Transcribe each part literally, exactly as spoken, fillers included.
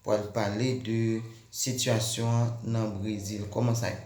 pral pale de sitiyasyon an nan Brezil. Kòman sa ye?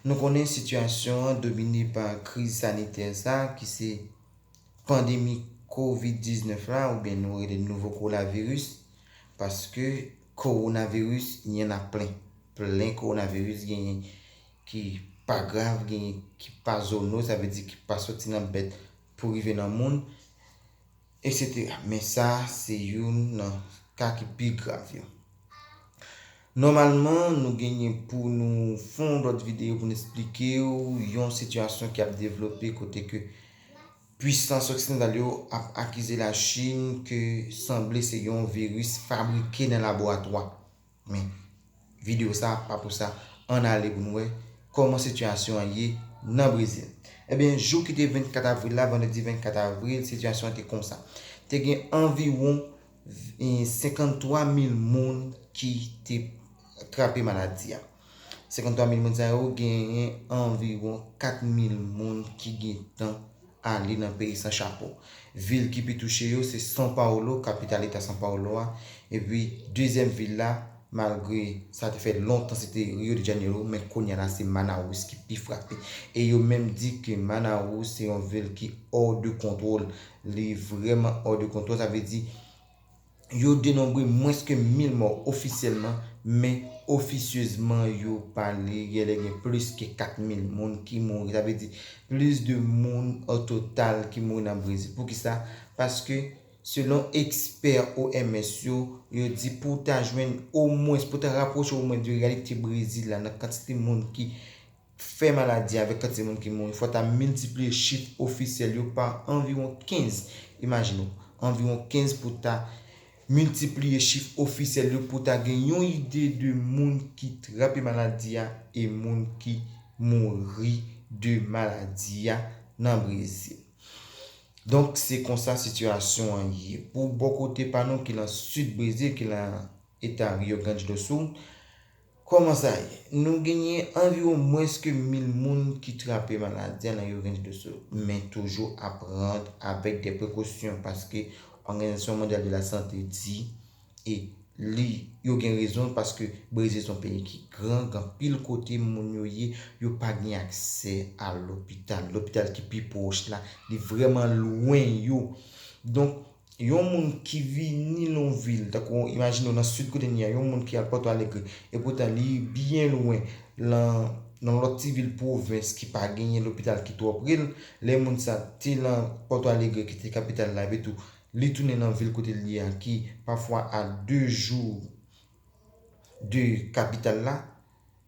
Nou konnen sitiyasyon an domine pa kriz sanitè sa ki se pandemi kovid diznèf la, oubyen nou rele nouvo kowonaviris, paske kowonaviris, il y en a plein. Plen kowonaviris, genyen ki pa grav, genyen ki pa zoonoz, sa vle di ki pa soti nan bèt pou rive nan moun, etsetera. Men sa, se youn nan ka ki pi grav yo. Nòmalman, nou genyen pou nou fè yon lòt videyo pou n eksplike w yon sitiyasyon ki ap devlope kote ke pwisans oksidantal yo ap akize Lachin ke sanble se yon viris fabrike nan laboratwa. Men, videyo sa pa pou sa. Ann ale pou n wè kòman sitiyasyon an ye nan Brezil. Ebyen, jou ki te vennkat avril la, vandredi vennkat avril, sitiyasyon an te konsa. Te gen anviwon, eh, senkanntwa mil moun ki te trape maladi a. Senkanntwa mil moun sa yo, genyen anviwon kat mil moun ki gentan ale nan peyi san chapo. Vil ki pi touche yo, se São Paulo, kapital eta São Paulo a. Epi, dezyèm vil la, malgre sa te fè lontan se te Rio de Janeiro, men kounye a la se Manaus ki pi frape. E yo menm di ke Manaus se yon vil ki hors de contrôle. Li vrèman hors de contrôle, sa vle di yo denonbre mwens ke mil mò ofisyèlman, men ofisyezman yo pale genlè gen plis ke kat mil moun ki mouri. Sa vle di plis de moun o total ki mouri nan Brezil. Poukisa? Paske selon ekspè O M S yo, yo di pou w ta jwenn omwens, pou w ta rapwoche omwen de reyalite Brezil la nan kantite moun ki fè maladi avèk kantite moun ki mouri, fò ta miltipliye chif ofisyèl yo pa anviwon kenz. Imajine w, anviwon kenz pou ta miltipliye chif ofisyèl yo pou ta gen yon ide de moun ki trape maladi a e moun ki mouri de maladi a nan Brezil. Donk, se konsa sitiyasyon an ye. Pou bò kote pa nou ki nan sid Brezil, ki nan eta Rio Grande do Sul, kòman sa ye? Nou genyen anviwon mwens ke mil moun ki trape maladi a nan Rio Grande do Sul, men toujou ap pran avèk de prekosyon, paske Òganizasyon Mondyal de la Sante di, e li, yo gen rezon, paske Brezil se yon peyi ki gran, gen anpil kote moun yo ye, yo pa gen aksè a lopital. Lopital ki pi pwòch la, li vrèman lwen yo. Donk, yon moun ki vini nan yon vil, tankou, imajine w nan sid kote n ye a, yon moun ki al Porto Alegre, e poutan li byen lwen, nan, nan lòt ti vil pwovens ki pa genyen lopital ki twò pre l, lè moun sa te nan Porto Alegre ki te kapital la, epi tou, li tounen nan vil kote l ye a, ki pafwa a de jou de kapital la,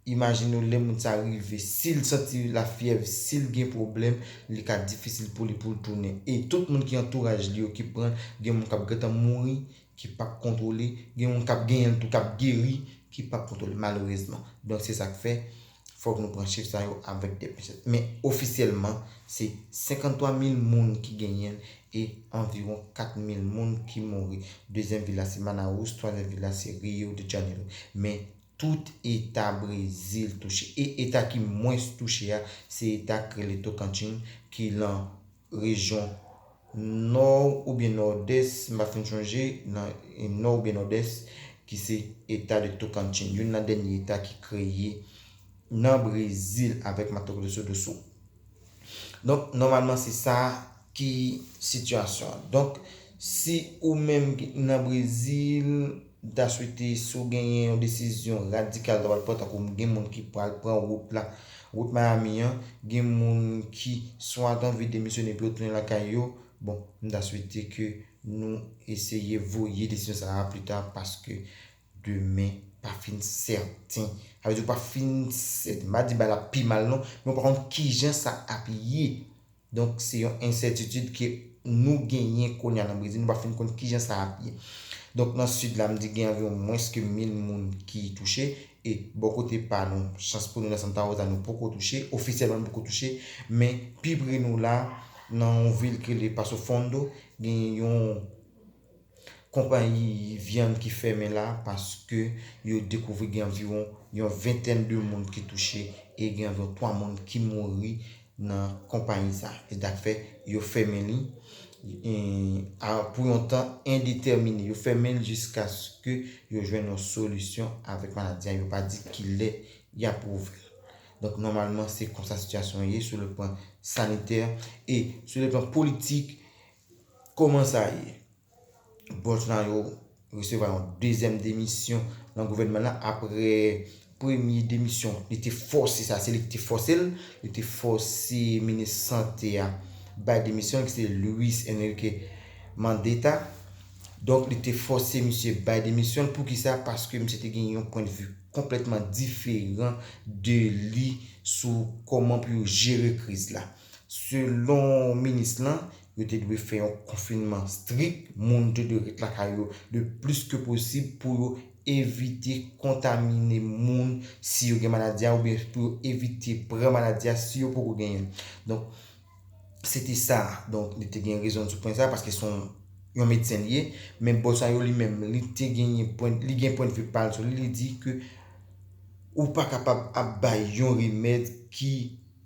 imajine w lè moun sa rive, si l santi lafyèv, si l gen pwoblèm, li ka difisil pou li pou l tounen. E tout moun ki antouraj li yo ki pran, gen moun k ap gentan mouri, ki p ap kontwole, gen moun k ap genyen l tou, k ap geri, ki p ap kontwole, malerezman. Donk, se sa k fè, fòk nou pran chif sa yo avèk de pinchèt. Men ofisyèlman, se senkanntwa mil moun ki genyen l e anviwon kat mil moun ki mouri. Dezyèm vil la se Manaus, twazyèm vil la se Rio de Janeiro. Men tout eta Brezil touche. E eta ki mwens touche a, se eta k rele Tocantins, ki lan rejyon nò oubyen nòdès, m pa fin chonje, nan nò oubyen nòdès, ki se eta de Tocantins, youn nan dènye eta ki kreye nan Brezil avèk Mato Grosso do Sul. Donk, nòmalman, se sa ki sitiyasyon an. Donk, si ou menm ki nan Brezil, m ta swete si w genyen yon desizyon radikal w ta pral pran, tankou gen moun ki pral pran wout la, wout Miami an, gen moun ki swa t anvi demisyone pou yo tounen lakay yo, bon, m ta swete ke nou eseye voye desizyon sa a pita paske demen pa fin sèten. Sa vle di w pa fin sèten. M pa di bagay la pi mal non, men w pa konn kijan sa ap ye. Donk, se yon ensètitid ke nou genyen kounye a nan Brezil. Nou pa fin konn kijan sa ap ye. Donk, nan sid la, m di gen anviwon mwens ke mil moun ki touche. E bò kote pa nou, chans pou nou nan Santa Rosa, nou poko touche. Ofisyèlman, nou poko touche. Men, pi pre nou la, nan yon vil ki rele Passo Fundo, gen yon konpayi vyann ki fèmen la paske yo dekouvri gen anviwon yon ventèn de moun ki touche e gen anviwon twa moun ki mouri nan konpayi sa. E sa k fè yo fèmen li. e, a, pou yon tan endetèmine. Yo fèmen l jiskaske yo jwenn yon solisyon avèk maladi a. Yo pa di kilè y ap ouvri l. Donk, nòmalman, se konsa sitiyasyon an ye sou le plan sanitè e sou le plan politik, kòman sa ye? Bolsonaro resevwa yon dezyèm demisyon nan gouvènman nan apre premye demisyon. Li te fòse sa, se li ki te fòse l. Li te fòse minis sante a bay demisyon l, ki se Luis Enrique Mandetta. Donk, li te fòse misye bay demisyon l. Poukisa? Paske misye te gen yon pwennvi konplètman diferan de li sou kòman pou yo jere kriz la. Selon minis lan, yo te dwe fè yon konfinman strik, moun te dwe ret lakay yo le plis ke posib pou yo evite kontamine moun si yo gen maladi a, oubyen pou yo evite pran maladi a si yo poko genyen l. Donk, se te sa. Donk, li te gen rezon sou pwen sa, paske se yon, yon medsen li ye, men Bolsonaro li menm, li te genyen pwen, li gen pwennvi pa l sou li, li di ke ou pa kapab ap bay yon remèd ki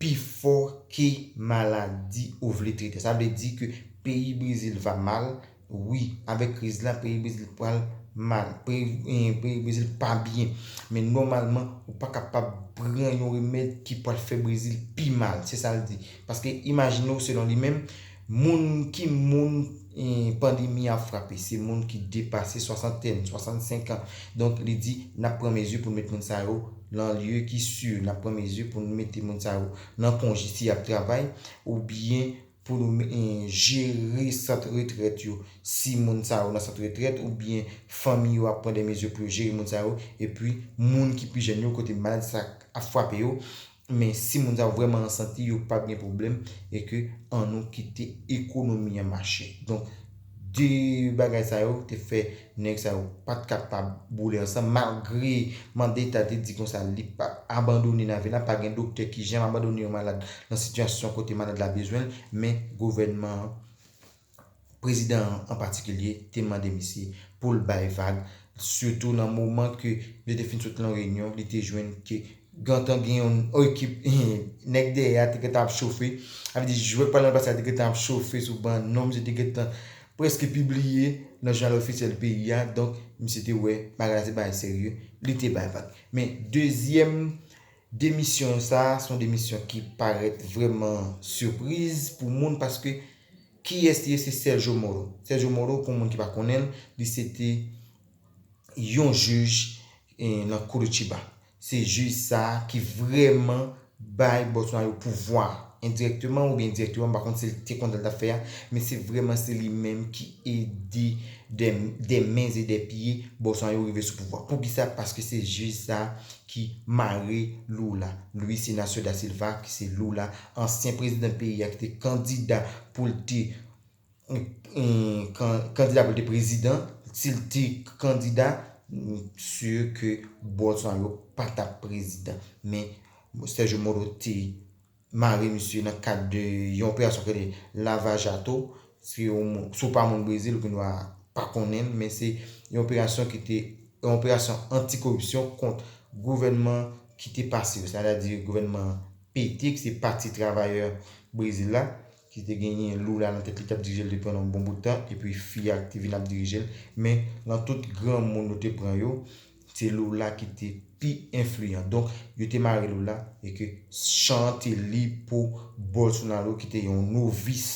pi fò ke maladi ou vle trete. Sa vle di ke peyi Brezil va mal. Wi, avèk kriz la, peyi Brezil pral mal. Peyi, eh, peyi Brezil pa byen. Men nòmalman, ou pa kapab pran yon remèd ki pral fè Brezil pi mal. Se sa l di. Paske imajine w, selon li menm, moun ki moun, eh, pandemi a frape, se moun ki depase swasantèn, swasannsenk an. Donk, li di, n ap pran mezi pou n met moun sa yo nan lye ki si. N ap pran mezi pou n mete moun sa yo nan konje si y ap travay, oubyen pou nou, eh, jere sant retrèt yo, si moun sa yo nan sant retrèt, oubyen fanmi yo ap pran de mezi pou yo jere moun sa yo, epi moun ki pi jèn yo, kote maladi sa ap frape yo, men si moun sa yo vrèman an sante, yo p ap gen pwoblèm, e ke annou kite ekonomi an mache. Donk, de bagay sa yo te fè nèg sa yo pa t kapab boule ansanm, malgre Mandetta te di konsa li p ap abandone nan vil la, pa gen doktè ki janm abandone yon malad nan sitiyasyon kote malad la bezwen l, men gouvènman an, prezidan an an patikilye, te mande misye pou l bay vag, sitou nan moman ke misye te fin sot nan yon reyinyon, li te jwenn ke gentan gen yon ekip nèg dèyè a te gentan ap chofe. Sa vle di jwèt pale nan plas la te gentan ap chofe sou ban, non misye te gentan prèske pibliye nan jounal ofisyèl peyi a. Donk, misye te wè bagay la se bagay serye, li te bay vag. Men dezyèm demisyon sa, se yon demisyon ki parèt vrèman sipriz pou moun, paske kiyès li ye? Se Sergio Moro. Sergio Moro, pou moun ki pa konnen l, li se te yon jij, eh, nan Curitiba. Se jij sa ki vrèman bay Bolsonaro pouvwa endirèkteman oubyen dirèkteman, m pa konn si l te konn sa l t ap fè a, men se vrèman se li menm ki ede de, de men e de pye Bolsonaro rive sou pouvwa. Poukisa? Paske se jij sa ki mare Lula, Luiz Inácio da Silva, ki se Lula, ansyen prezidan peyi a, ki te kandida pou l te, eh, kan-, kandida pou l te prezidan. Si l te kandida, m si ke Bolsonaro pa t ap prezidan. Men Sergio Moro te mare misye nan kad de yon operasyon ki rele Lava Jato. Si w, si w pa moun Brezil, ou gendwa pa konnen l, men se yon operasyon ki te, yon operasyon anti-koripsyon kont gouvènman ki te pase yo, sètadi gouvènman P T, ki se Pati Travayè Brezil la, ki te genyen Lula nan tèt li, t ap dirije l depi yon bon bout tan, epi fi a ki te vin ap dirije l. Men, nan tout granmoun yo te pran yo, se Lula ki te pi enfliyan. Donk, yo te mare Lula e ke chan an te lib pou Bolsonaro, ki te yon novis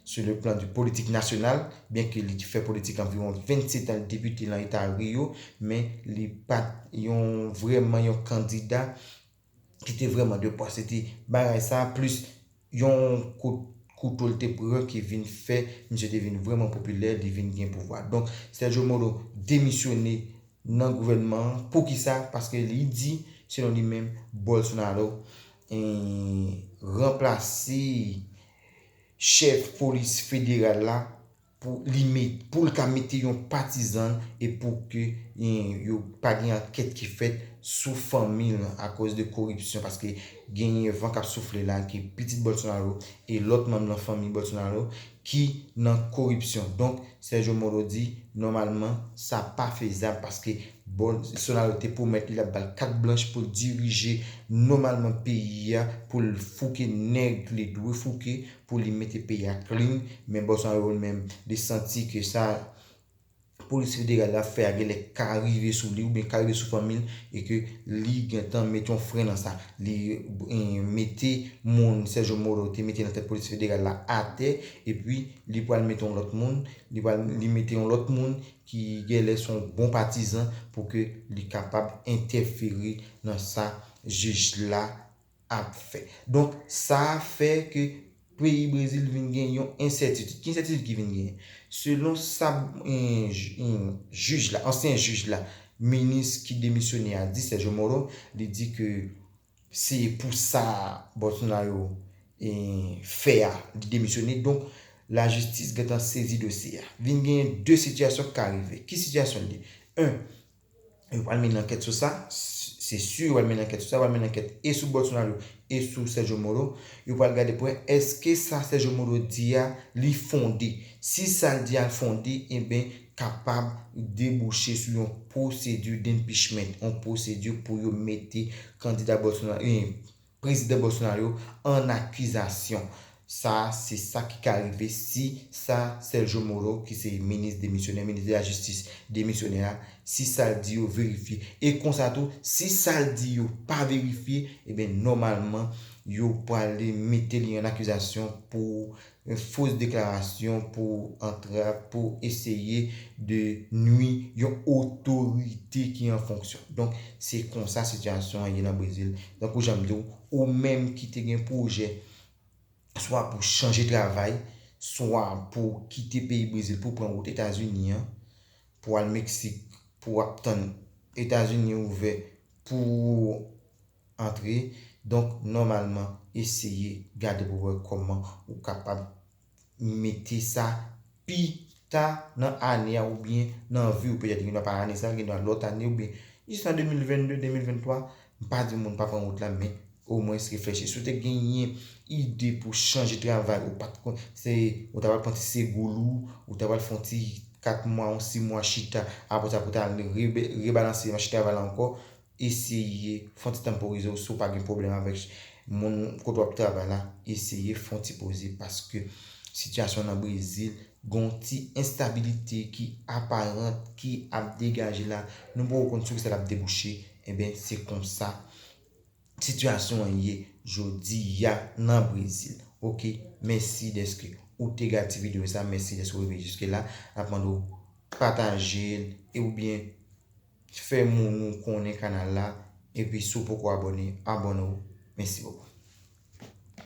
sur le plan de politik nasyonal, byen ke li te fè politik anviwon vennsenk an, li depite nan eta Rio, men li pa t yon, vrèman yon kandida ki te vrèman de pwa. Se te bagay sa, plis yon kout kouto l te pran ki vin fè misye te vin vrèman popilè, li vin gen pouvwa. Donk, Sergio Moro demisyone nan gouvènman an. Poukisa? Paske li di, selon li menm, Bolsonaro, eh, ranplase chèf polis federal la pou li met, pou l ka mete yon patizan l e pou ke, eh, yo pa gen ankèt ki fèt sou fanmi l akoz de koripsyon, paske genyen van k ap soufle la ke pitit Bolsonaro e lòt manm nan fanmi Bolsonaro ki nan koripsyon. Donk, Sergio Moro di, nòmalman, sa pa fezab paske Bolsonaro te pwomèt li l ap ba l kat blanch pou l dirije nòmalman peyi a, pou l fouke nèg li dwe fouke, pou li mete peyi a clean, men Bolsonaro li menm, li santi ke sa polis federal la fè a genlè ka rive sou li oubyen ka rive sou fanmi l e ke li gentan mete yon fren nan sa. Li eh, mete moun Sergio Moro te mete nan tèt polis federal la atè epi li pral mete yon lòt moun, li pral li mete yon lòt moun ki genlè se yon bon patizan pou ke li kapab entèfere nan sa jij la ap fè. Donk, sa fè ke peyi Brezil vin gen yon ensètitid. Ki ensètitid ki vin genyen? Selon sa jij la, ansyen jij la, minis ki demisyone a di, Sergio Moro, li di ke se pou sa Bolsonaro fè a, li demisyone. Donk, lajistis gentan sezi dosye a. Vin gen de sitiyasyon ki ka rive. Ki sitiyasyon li ye? En, yo pral mennen ankèt sou sa, se si yo pral mennen ankèt sou sa, yo pral mennen ankèt e sou Bolsonaro e sou Sergio Moro. Yo pral gade pou wè èske sa Sergio Moro di a li fonde. Si sa l di a fonde, enben kapab debouche sou yon pwosedi d'impeachment, yon pwosedi pou yo mete kandida Bolsonaro, prezidan Bolsonaro an akizasyon. Sa se sa ki ka rive si sa Sergio Moro ki se minis demisyonè, minis de la jistis demisyonè a, si sa l di yo verifye. E konsa tou, si sa l di yo pa verifye, ebyen nòmalman yo pwale mete li an akizasyon pou fos deklarasyon, pou antrav, pou eseye de nwi yon otorite ki an fonksyon. Donk, se konsa sitiyasyon an ye nan Brezil. Tankou jan m di w, ou menm ki te gen pwojè swa pou chanje travay, swa pou kite peyi Brezil pou pran wout Etazini an, pou al Meksik, pou w ap tann Etazini ouvè pou antre. Donk, nòmalman, eseye gade pou wè kòman ou kapab mete sa pi ta nan ane a oubyen nan vi w. Petèt gen dwa pa ane sa, gen dwa lòt ane oubyen jis nan de mil venn de, de mil venn twa. M pa di moun pa pran wout la, men omwens reflechi. Si w te genyen ide pou chanje travay, ou pa t konn, se, ou ta pral pran ti segou lou, ou ta pral fè yon ti kat mwa, yon sis mwa chita, apre sa pou ta al rebe- rebalanse mache travay la ankò, eseye fè yon ti tanporize w si w pa gen pwoblèm avèk moun kote w ap travay la, eseye fè yon ti poze paske sitiyasyon nan Brezil gen yon ti enstabilite ki aparan, ki ap degaje la. Nou poko konn sou kisa l ap debouche. Enben, se konsa sitiyasyon an ye jodi a nan Brezil. Oke, mèsi dèske ou te gade ti videyo sa, mèsi dèske ou rive jiske la. N ap mande w pataje l e oubyen fè moun ou konnen kanal la. Epi si w poko abòne, abòne w. Mèsi bokou.